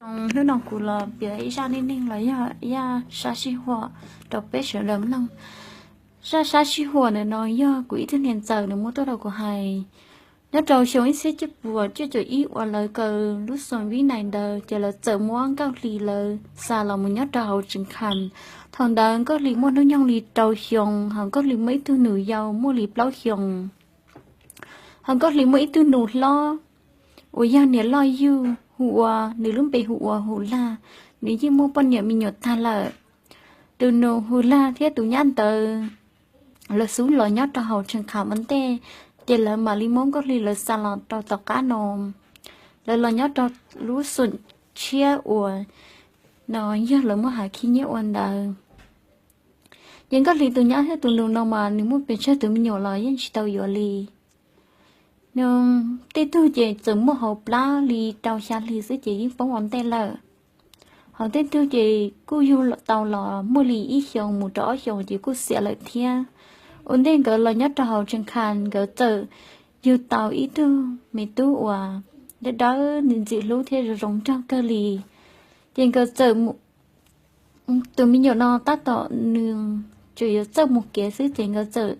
Hnub no kuv los piav ib zaj neej neeg los yog ib zaj sab sij huam rau peb sawv daws mloog. Zaj sab sij huam ntawm no yog kuv ib tug niam ntxawm nws muab tuaj rau kuv hais. Nyob rau xyoo ib txhiab cuaj puas cuaj caum ib uas lawv kaw lub xoom vib nais ntawd ces lawv txawm muab Nkauj Hli lawv xa los mus nyob rau hauv tseem kham. Thaum ntawd Nkauj Hli muaj hnub nyoog li rau xyoo, hos Nkauj Hli muaj ib tug nus yau muaj li plaub xyoo. Hos Nkauj Hli muaj ib tug nus hlob uas yog niam loj yug hu ua, nws lub npe hu ua Hu Laj, nws yeej muaj poj niam me nyuam tag lawm. Tus nus Hu Laj thiab tus nyab ntawd lawv xub los nyob rau hauv tseem kham ua ntej, ces lawv mam li muab Nkauj Hli lawv xa los rau tom qab no. Lawv los nyob rau lub xoom tshiab uas no yog lawv muab hav khib nyiab ua ntawd. Ces Nkauj Hli tus nyab thiab tus nus no mas nws muaj pes tsawg tus me nyuam los yeej tsis tau yuav li. Nws tej tug ces txawm muaj hauv plab li rau xya hli xwb ces yeej poob ua ntej lawm. Hos tej tug ces kuj yug tau los muaj li ib xyoos mus rau ob xyoos ces kuj xiam lawm thiab. Ua ntej nkawd los nyob rau hauv tseem kham nkawd txawm yug tau ib tug me tub uas dawb dawb ntxim ntxim hlub thiab zoo zoo nraug kawg li. Ces nkawd txawm tus me nyuam no tab tom nws tseem yuav txawj mus kev xwb ces nkawd txawm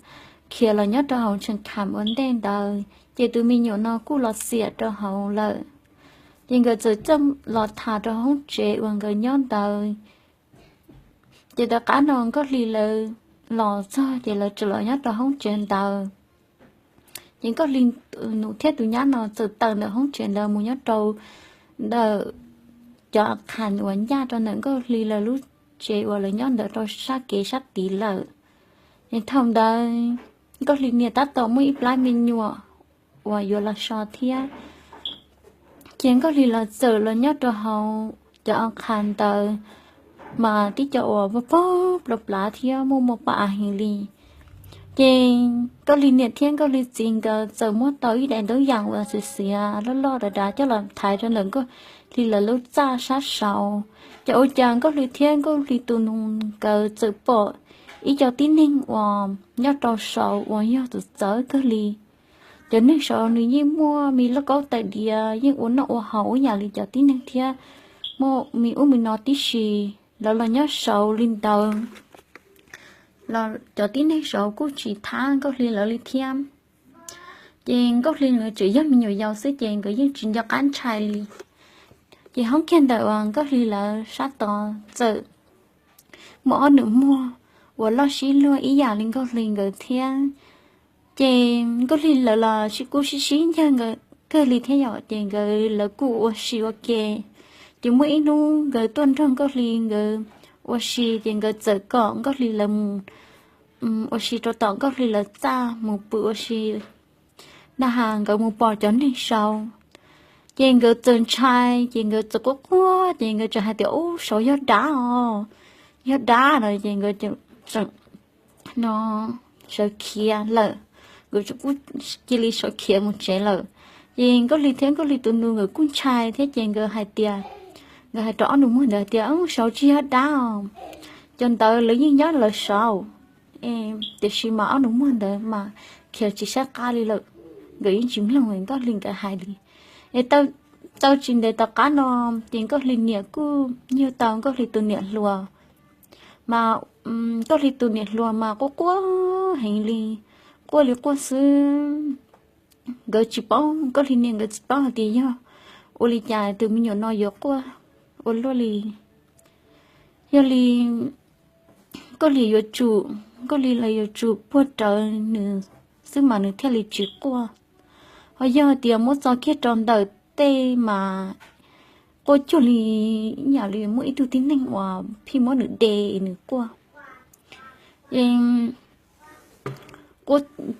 khiav los nyob rau hauv tseem kham ua ntej ntawd ces tus me nyuam no kuj los xiam rau hauv lawm. Ces nkawd txawm txawj los tham rau hoob tsev uas nkawd nyob ntawd. Ces tom qab no Nkauj Hli lawv los txog ces lawv txawm los nyob rau hoob tsev ntawd. Ces Nkauj Hli nus thiab tus nyab no txawm tawm ntawm hoob tsev ntawd mus nyob rau ntawm cov a khas uas ncaj rau ntawm Nkauj Hli lawv lub tsev uas lawv nyob ntawd rau sab kev sab tid lawm. Ces thaum ntawd Nkauj Hli niam tab tom muaj ib plab me nyuam uas yuav los so thiab. Ces Nkauj Hli los txawm los nyob rau hauv cov a khas ntawd mas tib co uas vog pog plua plav thiab muaj muaj paj av heev li. Ces Nkauj Hli niam thiab Nkauj Hli txiv nkawd txawm muab tau ib daim ntaub yas uas xiav xiav loj loj dav dav coj los thaiv rau ntawm Nkauj Hli lawv lub txaj sab saud. Ces ua cas Nkauj Hli thiab Nkauj Hli tus nus nkawd txawm pom ib co tib neeg uas nyob rau saud uas yog tus txawv kawg li. Cov neeg saud nws yeej muaj me lub kaub tais diav, yeej ua noj ua haus ib yam li cov tib neeg thiab, muaj me ub me no tib si. Lawv los nyob saud li ntawd los cov tib neeg saud kuj tsis thab Nkauj Hli lawv li thiab. Ces Nkauj Hli nkawd tseem yog me nyuam yaus xwb ces nkawd yeej tsis nco qab ntshai li. Ces hoob kiag ntawm uas Nkauj Hli lawv sab tod txawm muaj ob nus muag uas loj sib luag ib yam li Nkauj Hli nkawd thiab. Ces Nkauj Hli lawv los sib kub sib sib ncag nkawd kawg li thiab yom, ces nkawd lawv kuj ua si ua ke. Ces muaj ib hnub nkawd tuaj nrog Nkauj Hli nkawd ua si ces nkawd txawm kom Nkauj Hli lawv mus ua si rau tom Nkauj Hli lawv txaj mus pw ua si na has nkawd mus pom cov neeg saud. Ces nkawd txawm ntshai ces nkawd txawm quaj quaj ces nkawd txawm hais tias ub saud yog dab os, yog dab no ces nkawd txawm no sawv khiav lawm, nkawd txawm kuj cia li sawv khiav mus tsev lawm. Ces Nkauj Hli thiab Nkauj Hli tus nus nkawd kuj ntshai thiab ces nkawd hais tias, nkawd hais rau ob nus muag ntawd tias ub saud tsis yog dab os, cov ntawd lawv yeej nyob lawv saud. Tiam sis mas ob nus muag ntawd mas khiav tsis saib qab li lawm, nkawd yeej tsis mloog Nkauj Hli nkawd hais li. Es tau tsis ntev tom qab no ces Nkauj Hli niam kuj yug tau Nkauj Hli tus niam hluas. Mas Nkauj Hli tus niam hluas mas quaj quaj heev li, quaj li quaj xwb. Nkawd tsis paub, Nkauj Hli niam nkawd tsis paub hais tias yog ua li cas tus me nyuam no yuav quaj ua luaj li. Yog li Nkauj Hli yuav tsum, Nkauj Hli lawv yuav tsum puag rawv nws xwb mas nws thiaj li tsis quaj. Ho yog tias muab txo kiag rau ntawm tej mas quaj cuag li yam li muaj ib tug tib neeg uas pheej muab nws de nws quaj.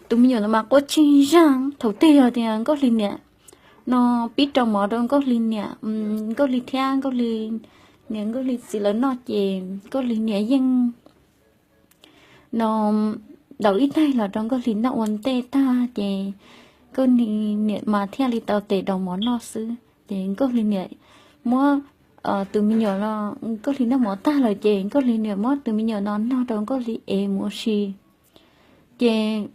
Tus me nyuam no mas quaj tsheej zaj. Thaum twg yog tias Nkauj Hli niam no pib rau mov rau Nkauj Hli niam, Nkauj Hli thiab Nkauj Hli niam Nkauj Hli txiv lawv noj ces Nkauj Hli niam yeej no daus ib taig los rau Nkauj Hli noj ua ntej tag ces Nkauj Hli niam mas thiaj li tau tes daus mov noj xwb. Ces Nkauj Hli niam muab tus me nyuam no, Nkauj Hli noj mov tag lawm ces Nkauj Hli niam muab tus me nyuam no nog rau Nkauj Hli ev mus ua si. Ces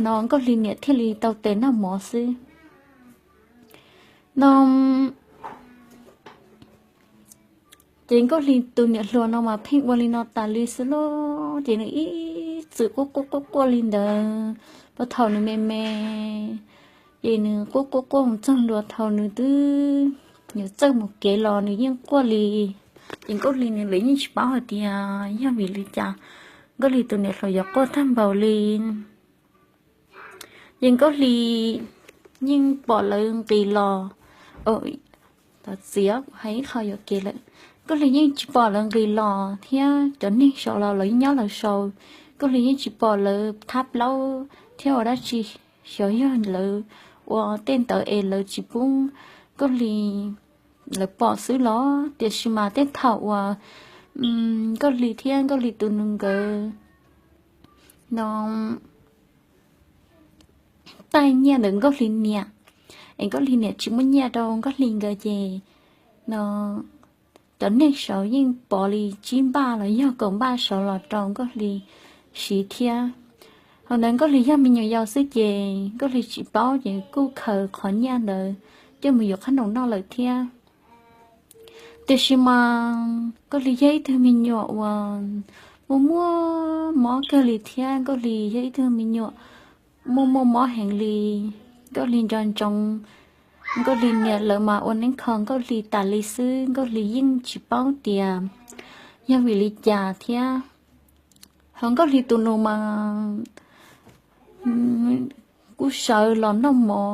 no Nkauj Hli niam thiaj li tau tes noj mov xwb. No Ces Nkauj Hli tus niam hluas no mas pheej ua li no tas li xwb lauj, ces nws ib txwm quaj quaj quaj quaj li ntawd, puag thaum nws me me, ces nws quaj quaj quaj mus txog ntua thaum nws twb yuav txawj mus kev los nws yeej quaj li. Ces Nkauj Hli nws lawv yeej tsis paub hais tias yog vim li cas Nkauj Hli tus niam hluas yuav quaj tag npaum li. Ces Nkauj Hli yeej pom lawv nqis los, txiav hais ib qho yuam kev lawm. Nkauj Hli yeej tsis pom lawv nqis los thiab cov neeg saud los lawv nyob lawv saud. Nkauj Hli yeej tsis pom lawv thab plaub thiab ua dab tsi, xyov yog lawv ua tej ntawd es lawv tsis pub Nkauj Hli, lawv pom xwb los. Tiam sis mas tej thaum uas Nkauj Hli thiab Nkauj Hli tus nus nkawd no taij nyiaj ntawm Nkauj Hli niam, es Nkauj Hli niam tsis muaj nyiaj rau Nkauj Hli nkawd ces no cov neeg saud yeej pov li tsib npaj los yog kaum npaj saud los rau Nkauj Hli siv thiab. Hos ntawd Nkauj Hli yog me nyuam yaus xwb ces Nkauj Hli tsis paub ces kuj khaws qhov nyiaj ntawd coj mus yuav qhob noom noj lawm thiab. Tiam sis mas Nkauj Hli yog ib tug me nyuam uas muaj muaj mob kawg li thiab Nkauj Hli yog ib tug me nyuam muaj muaj mob heev li. Nkauj Hli nco ntsoov Nkauj Hli niam lawv mas ua neeb kho Nkauj Hli tas li xwb, Nkauj Hli yeej tsis paub tias yog vim li cas thiab. Hos Nkauj Hli tus nus mas kuj sawv los noj mov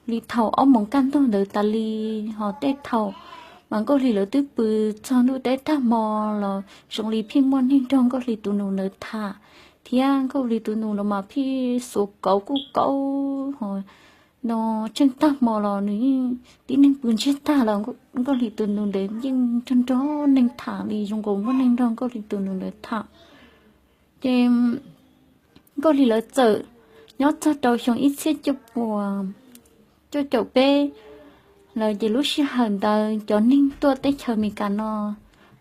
li thaum ob moos kaj ntug ntawd tas li. Hos tej thaum mas Nkauj Hli lawv twb pw txog ntuj teb tag hmo los zoo li pheej muaj neeg nrog Nkauj Hli tus nus ntawd tham, thiab Nkauj Hli tus nus no mas pheej xuav kauv kuj kauv hos no tseem tag hmo los nws yeej tib neeg pw ntsiag tag los Nkauj Hli tus nus ntawd yeej nrog nrog neeg tham li zoo nkaus muaj neeg nrog Nkauj Hli tus nus ntawd tham. Ces Nkauj Hli lawv txawm nyob txog rau xyoo ib txhiab cuaj puas cuaj caum peb lawm ces lub sij hawm ntawd cov neeg tuaj teb chaws Amelikas no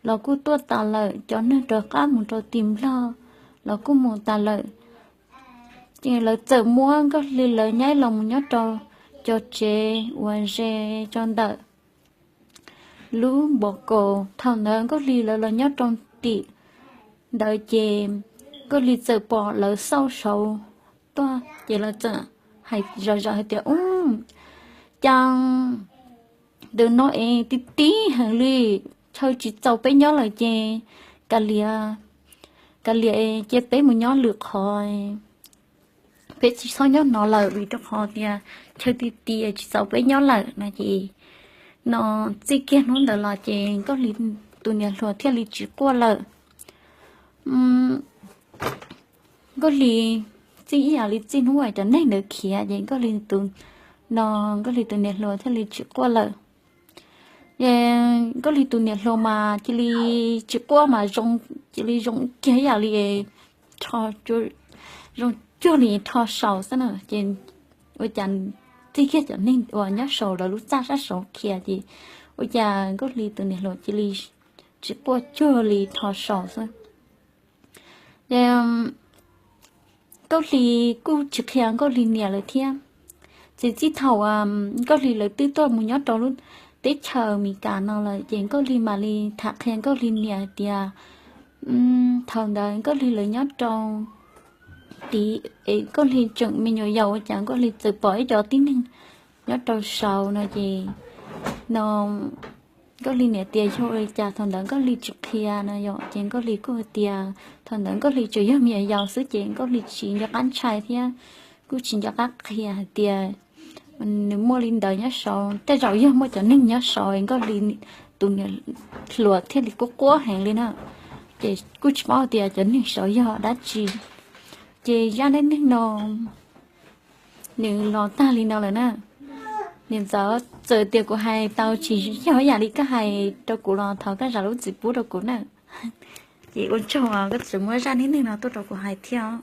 los kuj tuaj tas lawm, cov neeg rov qab mus rau tim Nplog los kuj mus tas lawm. Ces lawv txawm muab Nkauj Hli lawv nyaib los mus nyob rau cov tsev uas ze rau ntawm lub npoo kaus. Thaum ntawd Nkauj Hli lawv los nyob rau tim ntawd ces Nkauj Hli txawm pom lawv xauj saud tuaj ces lawv txawm hais zom zaws hais tias, Ub, cas ntawm no es ti ti heev li, chaw tsis txaus peb nyob lawm ces kav liam, kav liam cia peb mus nyob lwm qhov, peb tsis txhob nyob no lawm vim rau qhov tias chaw ti ti tsis txaus peb nyob lawm no ces no txij kiag hnub ntawd los ces Nkauj Hli tus niam hluas thiaj li tsis quaj lawm. Nkauj Hli txij ib yam li txij hnub uas cov neeg ntawd khiav ces Nkauj Hli tus, no Nkauj Hli tus niam hluas thiaj li tsis quaj lawm. Nkauj Hli tus niam hluas mas cia li tsis quaj mas zoo, cia li zoo kiag ib yam li zoo cuag li rho saus xwb na. Ces ua cas txij kiag cov neeg uas nyob saum lawv lub txaj sab saud khiav ces ua cas Nkauj Hli tus niam hluas cia li tsis quaj cuag li rho saus xwb. Ces Nkauj Hli kuj tsis qhia Nkauj Hli niam lawm thiab. Ces txij thaum Nkauj Hli lawv twb tuaj mus nyob rau lub teb chaws Amelikas no lawm ces Nkauj Hli mam li tham qhia Nkauj Hli niam hais tias thaum ntawd Nkauj Hli lawv nyob rau tid es Nkauj Hli tseem me nyuam yaus ua cas Nkauj Hli txawm pom ib co tib neeg nyob rau saud no ces no Nkauj Hli niam tias yog ua li cas thaum ntawd Nkauj Hli tsis qhia no yom. Ces Nkauj Hli kuj hais tias thaum ntawd Nkauj Hli tseem yog me nyuam yaus xwb ces Nkauj Hli tsis nco qab ntshai thiab kuj tsis nco qab qhia hais tias nws muaj li ntawd nyob saud, tej zaum yog muaj cov neeg nyob saud Nkauj Hli tus niam hluas thiaj li quaj quaj heev li na. Ces kuj tsis paub tias cov neeg saud yog dab tsi. Ces zaj neej neeg no nws los tag li no lawm na. Niam ntxawm, txawm tias kuv hais tau tsis yog ib yam li koj hais rau kuv los thov koj zam lub txim pub rau kuv na. Ces ua tsaug koj tseem muab zaj neej neeg no tuaj rau kuv hais thiab.